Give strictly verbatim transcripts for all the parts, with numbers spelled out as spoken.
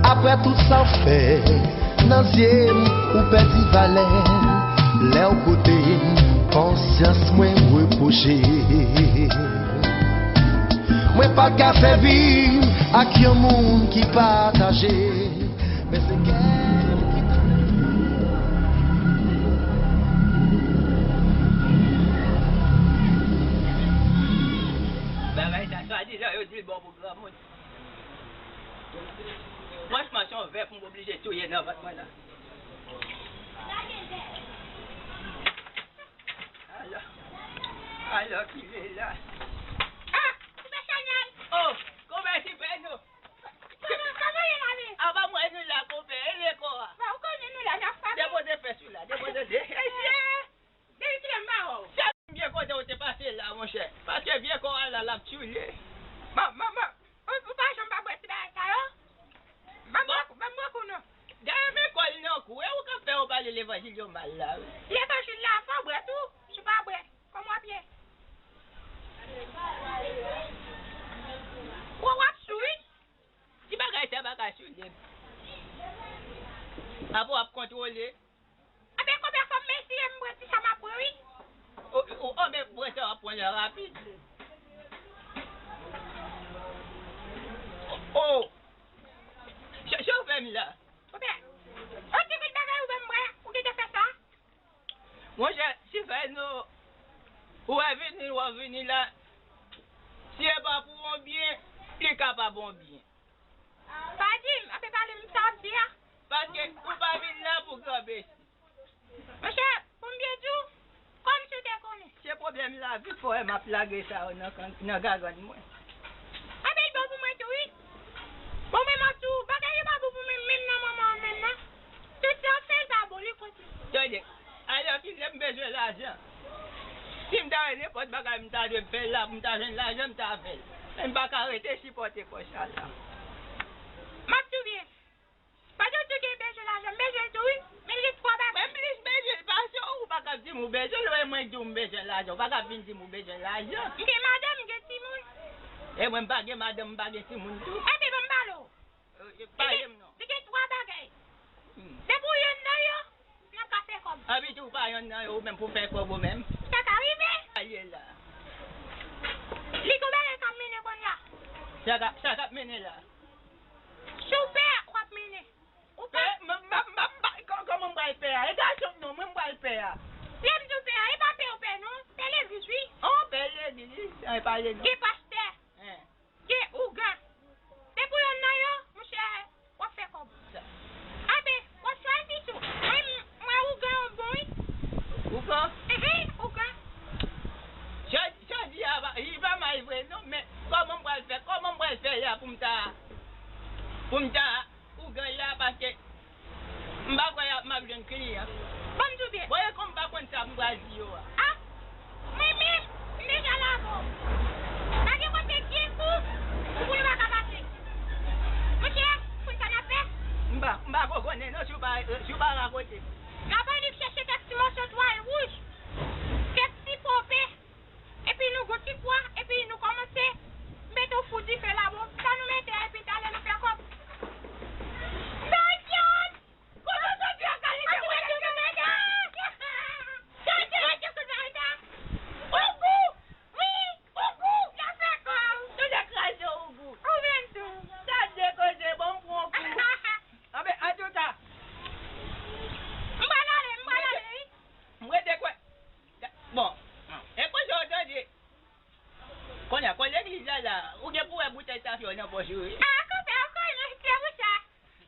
Apre tout sa w fè, nan zye m, ou pèdi valè. Lè w kote m, konsyans mwen repwoche. Mwen pa ka fè vi ak yon moun ki pataje. Men se kè m ki. Bagay sa, swadizan yo di l bon pou granmoun. Franchman, se yon vè pou m oblije touye nan vant mwen la. Alò, alò, ki lè la? Ah, Ti Pè Chanèl! Oh, kòman ti pè nou? Kòman, kòman ye la, men? Apa mwen nou la, konpè, e lè kò a? Ba, ou konnen nou la, n ap frape. Depoze fès ou la, depoze de. Mesye! Depi kilè m pa wè w? Sèl m byen kontan ou te pase la, monchè. Paske vye kò a la, l ap tchoule. Ma, ma, ma, ou, ou pa janm pa bwè ti bagay sa yo? Ban m bwè, ban m bwè kou non. Dayè men kò l nan kou, e ou k ap fè yo pale levanjil yo mal la, wi. Levanjil la, fò w bwè tou. Si w pa bwè, kòman w ap ye? Ou, w ap sou, wi. Ti bagay sa pa ka sou lè. Apa w ap kontwole. Anben, konbyen fwa m eseye m bwè ti sa m ap bwè, wi. O, o, o, men bwè sa w ap pran la rapid. O, o. Sa, sa w fè m la? Konbyen? On ti gout bagay ou ban m bwè, ou gentan fè sa? Monchè, si fè nou, ou wè vini, w ap vini la, si e pa pou on byen, li ka pa bon byen. Pa di m, anpe pale m sa w ap di a. Paske ou pa vin la pou kanpe. Monchè, pou m byen di w, kòmsi w te konnen. Se pwoblèm lavi k fè w wè m ap lage sa yo nan kan, nan gagann mwen. Anben, l bon pou mwen tou, wi. Bon, men m ap di w, bagay yo pa bon pou mwen, menm nan manman an menm nan. Tout sa w fè, l pa bon, li kont li. Tande, alò ki lè m bezwen lajan. Si m ta wè nenpòt bagay m ta dwe fè la, pou m ta jwenn lajan, m ta fè l. Men m pa ka rete sipòte kò sa la. M ap di w byen. Pandan w di w gen bezwen lajan, m bezwen l tou, wi. Men l gen twa bagay. Mwen plis bezwen l pase w, ou pa ka di m ou bezwen l, e mwen k di w m bezwen lajan, ou pa ka vin di m ou bezwen lajan. M gen madanm, m gen timoun. E mwen m pa gen madanm, m pa gen timoun tou. Anben, ban m pale w. Eh, eh, pale m non. Li gen twa bagay. Hmm. Depi w yonn nan yo, n ap ka fè kòb. Anpi tou, ou pa yonn nan yo, ou menm pou fè kòb ou menm. Sa ka rive. Pale la. Li gon bagay k ap mennen konnya. Sa k ap, sa k ap mennen la. Si w pè, w ap mennen. Ou pè. Pè, m, m, m, m, kò-, kòman m pral pè a? E gason m non, mwen m pral pè a. Lè m di w pè a, e pa pè w pè non. Pè legliz, wi. Oh, pè legliz. Ay, pale non. Gen pastè. Hein. Gen ougan. Depi w yonn nan yo, monchè, w ap fè kòb. Anben, w ap chwazi tou. Mwen, m, mwen ougan an bon, wi. Ougan? Enhen, ougan. Jodi, jodi a, li pa mal vre, non, men kòman m pral fè, kòman m pral fè la pou m ta, pou m ta ougan la, paske m pa kwè y ap, m ap jwenn kliyan. Ban m di w byen. Bon, e kòm m pa konn sa m pral di yo a. Ah, mwen menm, m deja lage w. Pa gen kote k gen kou, pou li pa ka pase. Monchè, konn sa n ap fè? M pa, m pa ko konnen non, si w pa, si w pa rakonte m. N ap annik chèche kèk ti mòso twal wouj, kèk ti pope. Epi nou gon ti pwa, epi nou kòmanse mete w fou dife la, bon, sa nou mete a, epi talè nou fè kòb. Tandye! Kote tandye a kalite wè tandye? Tandye! Tandye kout marita! Ougou! Wi! Ougou! N ap fè kòb! Tandye kraze ougou! Ou menm tou! Tandye koze, bon, m pran kou! Anben, antouka, m pral ale, m pral ale, wi! M rete kwè. Bon, e koze w tande. Kounye a, kò legliz la la, ou gen pou wè boutèy tafya w nan pòch ou, wi. Ah, konpè, ou konnen, se pou sa.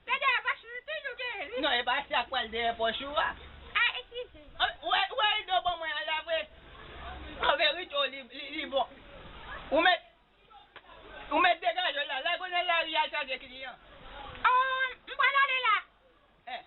Se dèyè pòch nou toujou genyen li. Non, e pa sa k pral dèyè pòch ou a. Ah, eskize. Ou wè, ou wè rido bò mwen an la vre? An verite, li, li, li bon. Ou mèt, ou mèt degaje w la. Lage w nan lari al chache kliyan. Oh, m pral ale la. Eh.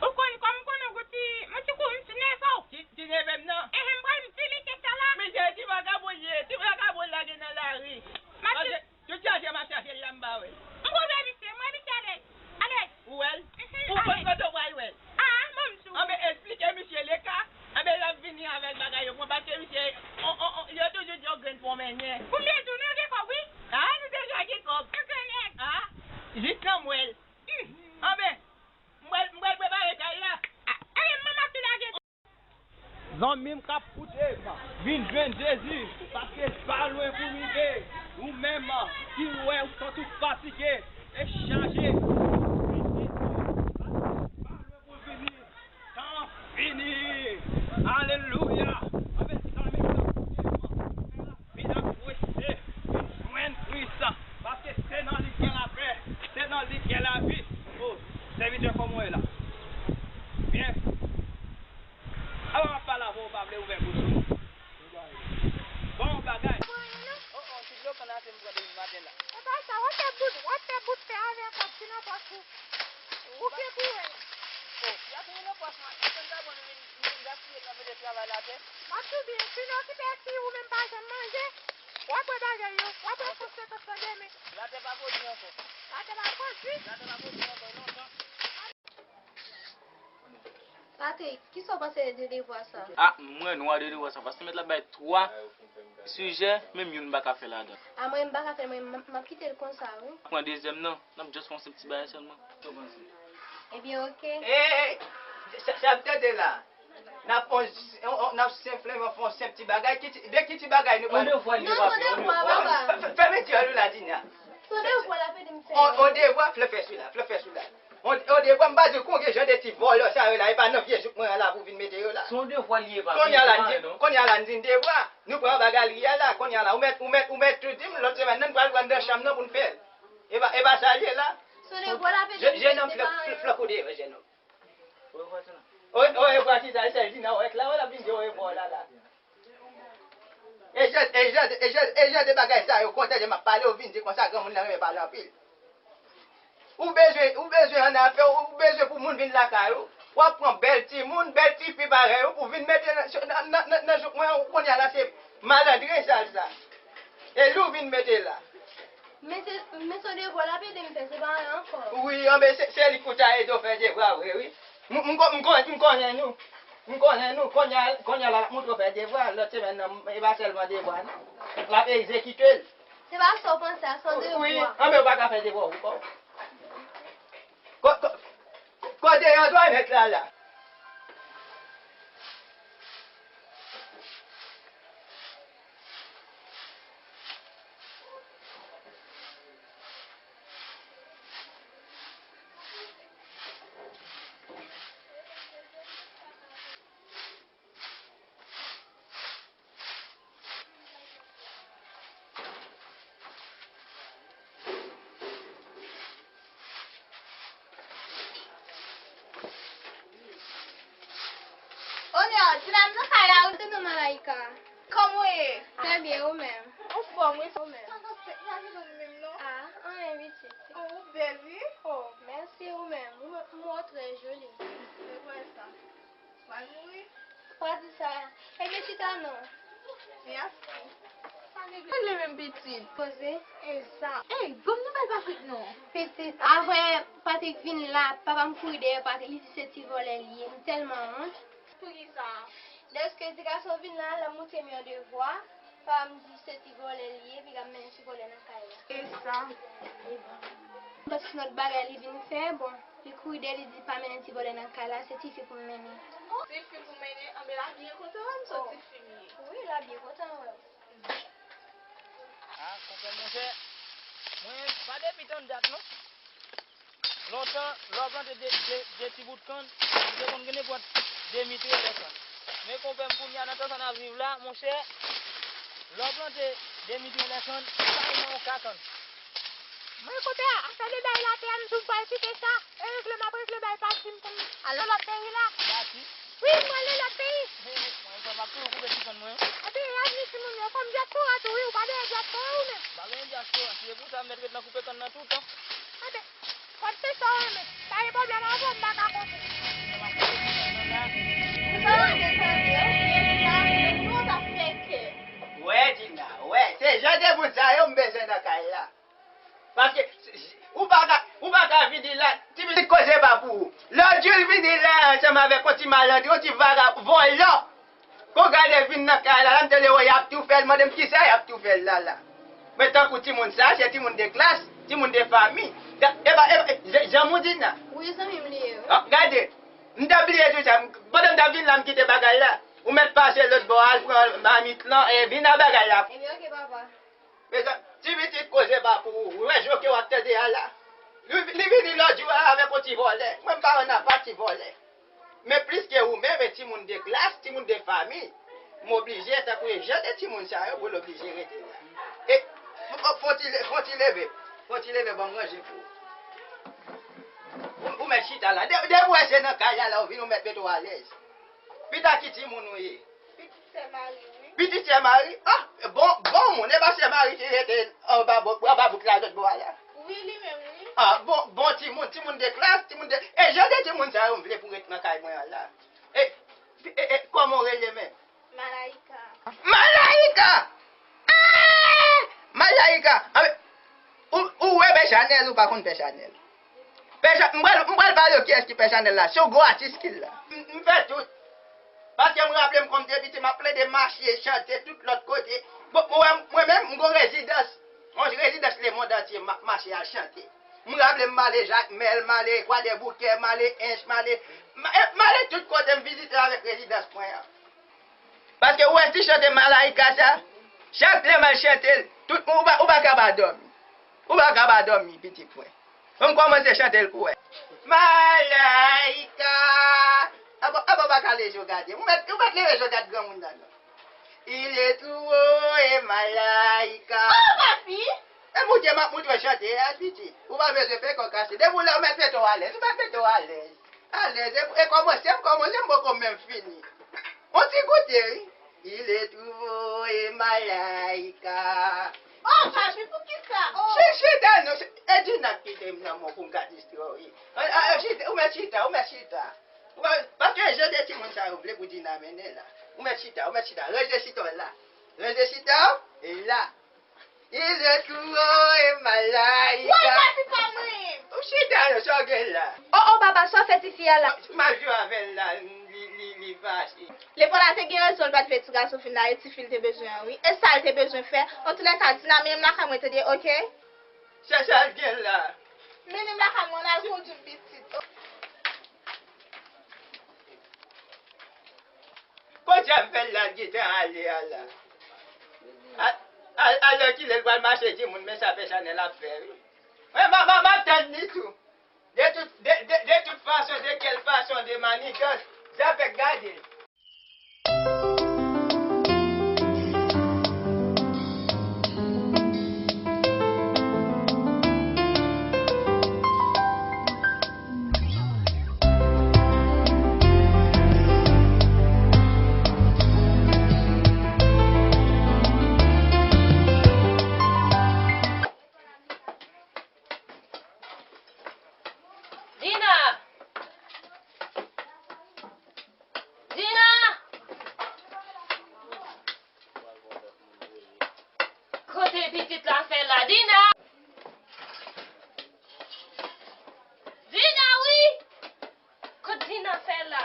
Ou konn, kòm m konnen w gon ti, m ti kou, m ti nève w. Ti, ti nève m nan? Enhen, m pral di misye sa la. Misye ti vakabon l ye, ti vakabon l lage nan lari. M ap di. Tout chache m ap chache l la, m pa wè l. M konn wè misye, m wè misye alèz. Alèz. Ou wè l? Mhm, alèz. Ou konn kote w pral wè l? Ah, ban m di w. Anben, esplike misye le ka. Anben, l ap vini avèk bagay yo pran, paske misye, on, on, on, yo toujou di yon grenn pwonmennen. Pou m byen di w, nou gen kòb, wi. Ah, nou deja gen kòb. Jis nan mwèl. Hmm, anben, m pral, m pral prepare kay la. A, e, manman tou lage. Zanmi m k ap koute m, vin jwenn Jezi, paske l pa lwen pou rive. Ou menm ki wè ou santi w fatige e chaje, vin jwenn Jezi, paske l pa lwen pou l vini. Tan fini. Alelouya. Anben, zanmi m k ap koute m, fè rapid ak prese, vin jwenn Kris, paske se nan li gen lapè, se nan li gen lavi. O, sèvitè, kòman w ye la? Byen. Avan m ap pale avè w, ou pa vle ouvè bouch ou. Bon bagay. O, o, ti dlo kann ase m pran depi maten la. E pa sa, w ap fè bout, w ap fè bout fè avè kòb ki nan pòch ou. Ou fè pou wè. O, y ap vin nan pòch mwen, m konn ta bon nou vin, nou vin gaspiye kanpe de travay latè. W ap tou byen, sinon ki pè si ou menm pa janm manje, w ap wè bagay yo, w ap wè fòs senkant san demen. Latè pa pwodui ankò. Latè pa pwodui? Latè pa pwodui ankò, e lontan. Patrick, kisa w panse de devwa sa? A, m wè nwa de devwa sa, paske mèt la bay twa sijè, menm youn m pa ka fè ladan. A, mwen, m pa ka fè l, mwen, m, m ap kite l konsa, wi. Pran dezyèm nan, n ap just fè yon senp ti bagay sèlman. Kisa w panse? Ebyen, oke. Ey, ey, sa, sa ap tande la. N ap fè yon, yon, yon, n ap senpleman fè yon senp ti bagay. Ki ti, de ki ti bagay nou pral... On devwa li ye, papa, on devwa. Non, se on devwa, papa. Fè, fè, fèmen dyòl ou la, Dina. Se on devwa l ap ede m fè. On, on devwa, fè, fè sou la, fè, fè sou la. On, on devwa, m pa di w konbyen jan de ti vòlò sa yo la, e pa nan vye jouk mwen an la pou vin mete yo la. Se on devwa li ye, papa, se pa anyen non. Kounye a la, n di, kounye a la, n di n devwa. Nou pran anba galri a la, kounye a la, ou mèt, ou mèt, ou mèt tou di m, lòt semèn nan, n pral pran nan chanm nan pou n fè l. E pa, e pa sa l ye la. Se on devwa l ap ede m fè, se pa anyen. Jennonm, flank ou deyò, jennonm. O, o, e bwa ki sa, e sèl Dina, ou wè k la, wè l ap vin di, o, e bwa w la, la. E jan, e jan, e jan, e jan de bagay sa yo, kontan jan m ap pale, ou vin di konsa, granmoun nan renmen pale anpil. Ou bezwen, ou bezwen annafè, ou bezwen pou moun vin lakay ou. W ap pran bèl timoun, bèl tifi parèy ou, pou vin mete nan, nan, nan, nan, nan jouk mwen, ou kounye a la, se malandren sa, sa. E li w vin mete la. Men se, men se on devwa l ap ede m fè, se pa anyen ankò. Wi, anben se, se li k pou ta ede w fè devwa vre, wi. M, m, m, m konnen nou. M konnen nou. Kounye a, kounye a la, l ap montre w fè devwa. Lòt semèn nan, e pa sèlman devwa, non. L ap egzekite l. Se pa sa w panse a, se on devwa. Wi, anben ou pa ka fè devwa w pou kò w. Ko, ko, kote Antwanèt la, la? Onè, ti dam nan kay la, ou te nan Malaika. Kòman w ye? Trè byen, ou menm? Anfòm, wi, ou menm? Sa k ap fèt la, se pa nou menm, non? A, anyen, pitit. O, ou bèl, wi. O, mèsi, ou menm? Ou, ou trè joli. Se vre sa. Pral mouri? Pa di sa. Ebyen, chita non. Mèsi. Regle menm pitit. Poze. E sa. Ey, ban m nouvèl Patrick non. Pitit, apre Patrick vin la, papa m kouri dèyè Patrick, li di se ti vòlè li ye. M tèlman wont. Poukisa? Dèske ti gason vin la, l ap montre m yon devwa. Papa m di se ti vòlè li ye, epi l ap mennen ti vòlè nan kay la. E sa? Paske se lòt bagay li vin fè, bon, li kouri dèyè, li di pa mennen ti vòlè nan kay la, se tifi pou m mennen. Tifi pou mennen, anben l abiye kontan wè m se on tifi m ye. Wi, l abiye kontan wè w. A, konprann monchè, mwen pa depi tann dat non. Lontan, lè w plante de, de, de ti bout kann, ou te konn gen nenpòt demi trelè kann. Men konpè m, kounye a nan tan sa n ap viv la, monchè, lè w plante demi trelè kann, ou ka gen yon ka kann. Mwen kote a, afè de bay latè a, m di w m pral kite sa, e regle m ap regle bay pati m pou m al nan lòt peyi la. Pati? Wi, m prale lòt peyi. He, he, mwen, sa m ap toujou koupe ti kann mwen. Ebyen, avni timoun yo, fò m dyaspora tou, wi, ou pa dèyè dyaspora ou menm? M pa gen dyaspora, se pou sa m mèt ret nan koupe kann nan toutan. Ebyen, fò m fè sa w renmen. Pa gen pwoblèm avè w, m pa ka konte. Sa m ap koupe ti kann nan la. Sa w ap fè, sa m ap fè, sa m ap fè. Wè, Dina, wè, se jan de moun sa yo m bezwen nan kay la. Paske ou pa ka, ou pa ka vini la, ti pitit koze pa pou ou. Lè Jules vini la ansanm avèk yon ti malandren, yon ti vagabon, vòlò. Kon gade vin nan kay la, la m te lè wè y ap tou fè l, mande m kisa y ap tou fè l la la. Men tankou timoun sa, se timoun de klas. Timoun de fanmi. Ga- Epa, epa, e, jan Moudina. Wi, zanmi m li ye, wi. Ah, gade, m t ap bliye tou sa. M- Pandan m t ap vin la, m kite bagay la. Ou mèt pase lòt bò, al pran mamit lan, e vin a bagay la. Ebyen, oke, papa. Mezanmi, ti pitit koze pa pou ou. Ou wè joke w ap tande a la. Li, li vini lòt jou a avèk yon ti vòlè. Mwen, m pa ann apa ti vòlè. Men plis ke ou menm, e timoun de klas, timoun de fanmi, m oblije, tankou e jan de timoun sa yo, pou l oblije rete la. E, fò, fò ti le- fò ti leve, fò ti leve, ban m ranje pou ou. Ou, ou mèt chita la. De- Depi w wè se nan kay la, la ou vin, ou mèt mete w alèz. Pita ki timoun ou ye? Pitit sè Mari, wi. Pitit sè Mari? Ah, bon, bon moun. E pa sè Mari ki rete anba bouk, anba bouk la lòt bò a la? Wi, li menm, wi. Ah, bon, bon timoun, timoun de klas, timoun de, e jan de timoun sa yo m vle pou ret nan kay mwen an la. E, e, e, kòman w rele menm? Malayika. Malayika! Ah! Malayika! Ah, ou, ou wè Pè Chanèl, ou pa konn Pè Chanèl? Pè Cha- m pral, m pral pale w kiyès ki Pè Chanèl la. Se yon gwo atis ki l la. M, m fè tout. Paske m raple m kòm te piti, m ap plede mache, chante tout lòt kote. Bon, mwen, mwen menm, m gon rezidans. Yon rezidans lemonn antye, m ap mache al chante. M raple m, m ale Jakmèl, m ale Kwadèboukè, m ale Ench, m ale, m, e, m ale tout kote, m vizite avèk rezidans mwen an. Paske ou wè ti chante Malayika sa, chak lè m al chante l, tout, ou pa, ou pa ka pa dòmi. Ou pa ka pa dòmi, pitit mwen. Ban m kòmanse chante l pou wè. Malayika. Apa, apa w pa ka leve je w gade. Ou mèt, ou mèt leve je w gade granmoun nan, non. Il est tout haut et Malayika. Oh, papi! E moutre, m ap moutre w chante a, pitit. Ou pa bezwen fè kò kase. Depi w la, ou mèt mete w alèz. Ou mèt mete w alèz. Alèz. E, e kòmanse, m kòmanse, m poko menm fini. On ti goute, wi. Il est tout haut et Malayika. Oh, papi, poukisa? Oh. Chita, chita, non, se, e Dina k kite m nan men w pou m ka distrè w, wi. A, a, a, chita, ou mèt chita, ou mèt chita. Ou pa, paske jan de timoun sa yo vle pou Dina mennen la. Ou mèt chita, ou mèt chita. Ranje chita w la. Ranje chita w, e la. Il est tout haut et Malayika. Woy, papi pa mwen. Ou chita, non, sa w gen la. Oh, oh, papa, sa w fè tifi a la? M ap jwe avè l la, li, li, li fache. Lepola te gen rezon, l pa t vle ti gason fin la, e tifi l te bezwen an, wi. E sa l te bezwen fè. Antoulèka, Dina mennen m lakay mwen, tande, oke? Chèche al gen la. Mennen m lakay mwen, al kondui pitit. Kote a m fè l lage tan ale a la? A, a, alèkile l pral mache di moun, men sa Pè Chanèl ap fè, wi. Mwen, m, m, m ap tann li tou. De tout, de, de, de tout fason, de kèl fason, de manigans, zafè gade. Dina! Dina! Kote pitit la fè la, Dina? Dina, wi! Kote Dina fè la?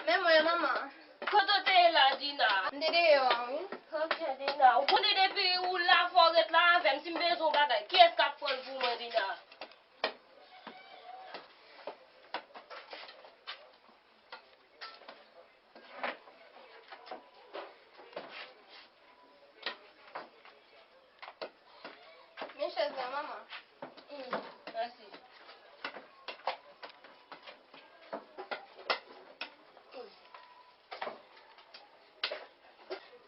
Men mwen, manman. Kote w te ye la, Dina? M te deyò a, wi. Ok, Dina. Ou konnen depi ou la, fò w ret la avè m. Si m bezwen yon bagay, kiyès k ap pran l pou mwen, Dina? Men chèz la, manman. Hmm, mèsi.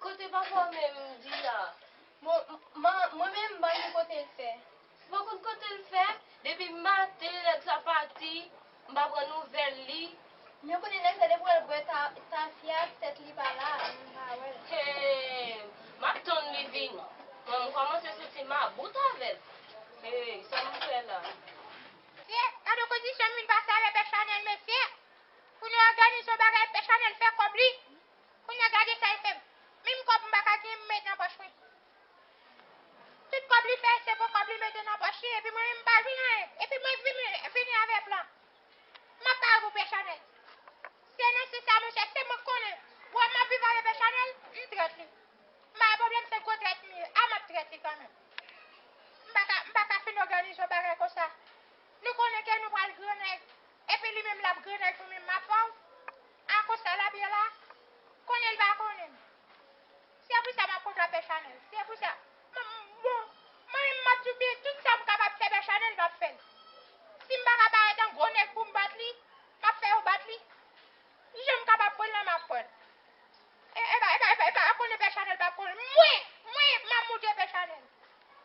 Kote papa w menm, Dina? Bon, m, m, mwen menm, m pa konn kote l fè. Ou pa konn kote l fè? Depi maten, nèg sa pati, m pa pran nouvèl li. Men konnen nèg sa depi w wè l bwè ta, tafya, tèt li pa la, m pa wè l. Hey, m ap tann li vini. Mwen, m kòmanse santi m about avè l. Hey, sa m fè la? Mesye, gade kondisyon m vin pase avè Pè Chanèl, mesye. Pou nou òganize yon bagay, Pè Chanèl fè kòb li. Kounye a gade sa l fè m. Menm kòb m pa ka gen m met nan pòch mwen. Tout kòb li fè, se pou kòb li mete nan pòch li, epi mwen menm m pa jwenn anyen. Epi mwen vini, vini avè plan. M ap pale pou Pè Chanèl. Se nan sans sa, monchè, se mwen k konnen. Ou wè m ap viv avè Pè Chanèl, m trèt li. M pa gen pwoblèm. M pa ka, m pa ka fin òganize yon bagay konsa. Nou konnen ke nou pral grannèg. Epi li menm l ap grannèg pou menm m ap fè w. A konsa l ap ye la. Konnen l pa konnen m. Se pou sa m ap kontre a Pè Chanèl. Se pou sa. M, m, bon, mwen menm m ap di w byen, tout sa m kapab fè Pè Chanèl m ap fè l. Si m pa ka parèt an gwo nèg pou m bat li, m ap fè yo bat li. Jan m kapab pran l la, m ap pran l. E, e pa, e pa, e pa, e pa konnen Pè Chanèl p ap konnen. Mwen, mwen, m ap moute Pè Chanèl.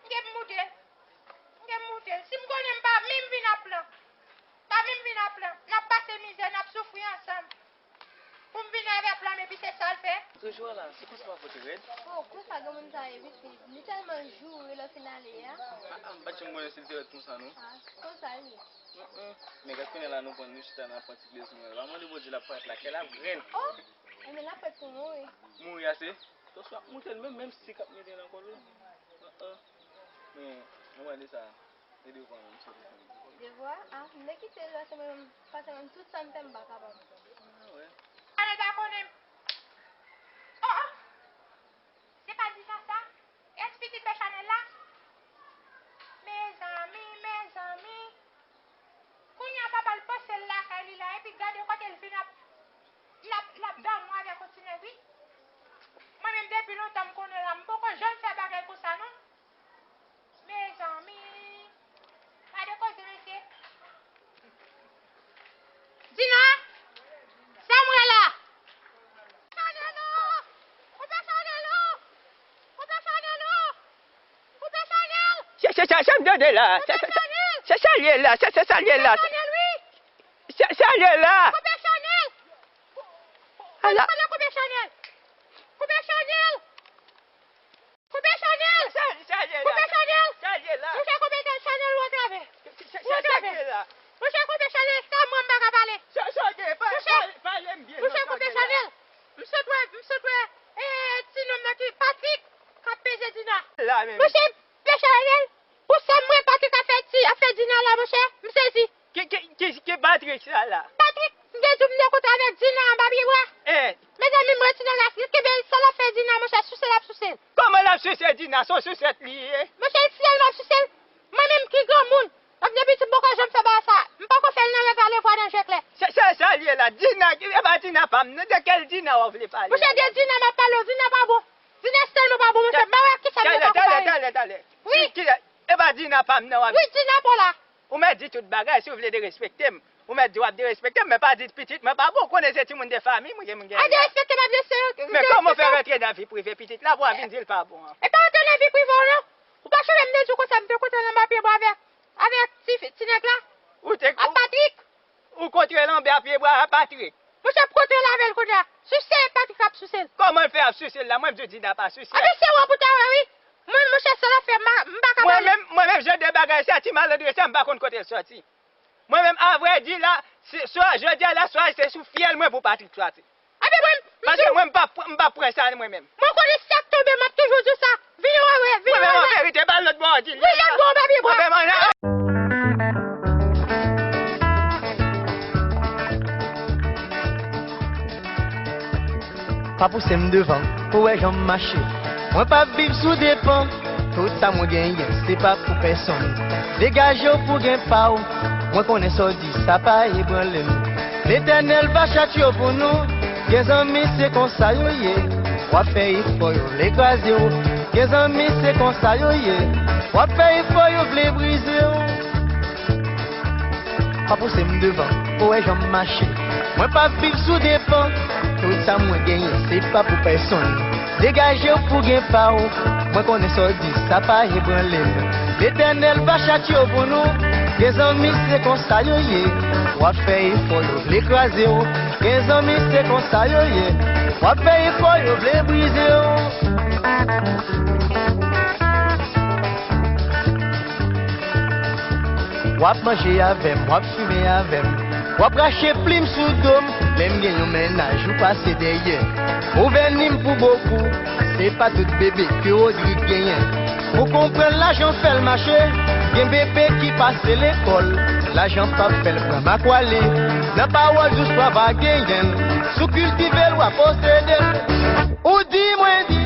M gen pou moute l. M gen pou moute l. Si m konnen m pa menm vin ap plan. Pa menm vin ap plan. N ap pase mizè, n ap soufri ansanm. Pou m vin avè plan, epi se sa l fè. Toujou la, se konsa w ap pote rèd? Oh, konsa granmoun sa ye, pitit. Li tèlman joure lè fin ale a. Ah, ah, m pa t janm konnen si l te rèd konsa, non. Ah, konsa l ye. Mm, mm. Men gad kounye a la nou pran, nou chita, n ap pran ti plezi nou. Pa mande Bondye l ap parèt la, kè l ap grenn. Oh! Enben l ap prèt pou mouri. Mouri a se? Sòsye ap moute l menm, menm si k ap mete l nan kò l. Ah, ah. Men, ann pale de sa. E devwa menm, se devwa. Devwa? Ah, m te kite l, paske mwen menm, paske mwen menm, tout sa m fè, m pa kapab. Ah, wè. Chanèl pa konnen m. Oh, oh! Se pa di sa sa? Èske pitit Pè Chanèl la? Mezanmi, mezanmi. Kounye a papa l panse l lakay li la, epi gade kote l vin ap, l ap, l ap damou avèk yon ti nèg, wi. Mwen menm depi lontan m konnen l la, m poko janm fè bagay konsa non. Mezanmi. Gade koze mesye. Dina, sa m wè la? Chanèl o! Koupe Chanèl o! Koupe Chanèl o! Koupe Chanèl! Se, se sa, sa m tande la. Se, se, se, se sa l ye la. Se, se sa l ye la. Koupe Chanèl, wi! Se, se sa l ye la. Koupe Chanèl! Ala. Koupe Chanèl! Koupe Chanèl! Koupe Chanèl! Sa, sa l ye la. Koupe Chanèl! Sa l ye la. Monchè, koupe Chanèl, ou antrave. Sa, sa, sa l ye la. Monchè, koupe Chanèl, sa mwen m pa ka pale. Sa, sa l ye, pa, monchè, pa, pale m byen, monchè, non, koupe Chanèl. M sot wè, m sot wè, e, ti nonm nan ki Patrick k ap peze Dina. La menm. Monchè, pè Chanèl, pou sa mwen Patrick ap fè ti, ap fè Dina la, monchè, m sezi. Ki, ki, ki, ki Patrick sa la? Patrick, m te di w m te kontre avèk Dina anba pye bwa. Eh. Mezanmi, m retounen la, li kenbe l, sa l ap fè Dina, monchè, souse l ap souse l. Kòman l ap souse Dina? Se yon sousèt li ye. Monchè, l fiyèl m ap souse l. Mwen menm ki granmoun, m ap gen pitit, m poko janm fè bagay sa. M poko fè l nan rèv alevwa nan je klè. Se, se sa l ye la. Dina, e pa Dina pa m nan. De kèl Dina w ap vle pale la? Monchè, de Dina m ap pale w. Dina pa bon. Dina tèlman pa bon, monchè. M pa wè kisa m te poko pale. Talè, talè, talè. Wi. Ki, ki, e pa Dina pa m nan w ap... Wi, Dina pa w la. Ou mèt di tout bagay, si w vle derespekte m. Ou mèt di w ap derespekte m, men pa di pitit mwen pa bon. Ou konnen se timoun de fanmi mwen gen, mwen gen. A derespekte m ap derespekte. Men kòman w fè rantre nan vi prive pitit la pou w ap vin di l pa bon an? E pa rantre nan vi prive w non. Ou pa sonje m te di w konsa m te kontre l anba pye bwa avèk, avèk ti fi, ti nèg la? Ou te... Ak Patrick. Ou kontre l anba pye bwa a Patrick? Monchè, m kontre l avè l kounye a. Souse Patrick ap souse l. Kòman l fè ap souse l la? Mwen m di w Dina pa souse. Ebyen se wè pou ta wè wi. Mwen, monchè, sa l ap fè, m pa, m pa ka pale. Mwen menm, mwen menm, jan de bagay sa, ti malandre sa, m pa konn kote l soti. Mwen menm, avrèdi la, se, swa, jodi a la, swa se sou fiyèl mwen pou Patrick soti. Ebyen mwen, m di w. Paske mwen, m p ap, m p ap pran sa, mwen menm. Mwen konnen sa k tonbe, m ap toujou di w sa. Vini wè, vini wè. Mwen menm, an verite, ba l lòt bò a di l. Wi, lòt bò, baby boy. Mwen menm, an... Pa pouse m devan, pou w wè jan m mache. Mwen p ap viv sou depan. Tout sa mwen genyen, se pa pou pèsonn. Degaje w pou gen pa w. Mwen konnen sa w di, sa pa ebranle m. Letènèl va chatye w pou nou. Gen zanmi, se konsa yo ye. W ap fè efò, yo vle kraze w. Gen zanmi, se konsa yo ye. W ap fè efò, yo vle brize w. Pa pouse m devan, pou w wè jan m mache. Mwen p ap viv sou depan. Tout sa mwen genyen, se pa pou pèsonn. Degaje w pou gen pa w. Mwen konnen sa w di, sa pa ebranle m. Letènèl va chatye w pou nou. Gen zanmi, se konsa yo ye. W ap fè efò, yo vle kraze w. Gen zanmi, se konsa yo ye. W ap fè efò, yo vle brize w. W ap manje avè m, w ap fimen avè m. W ap rache plim sou do m. Lè m gen yon mennaj, ou pase dèyè. Ou vèni m pou bokou. Se pa tout bebe ke Rodrig genyen. Ou konprann lajan fè l mache. Gen bebe ki pase lekòl. Lajan p ap fè l pran makwale. Nan pawòl dous, w a va genyen l. Si w kiltive l, w a posede l. Ou di mwen di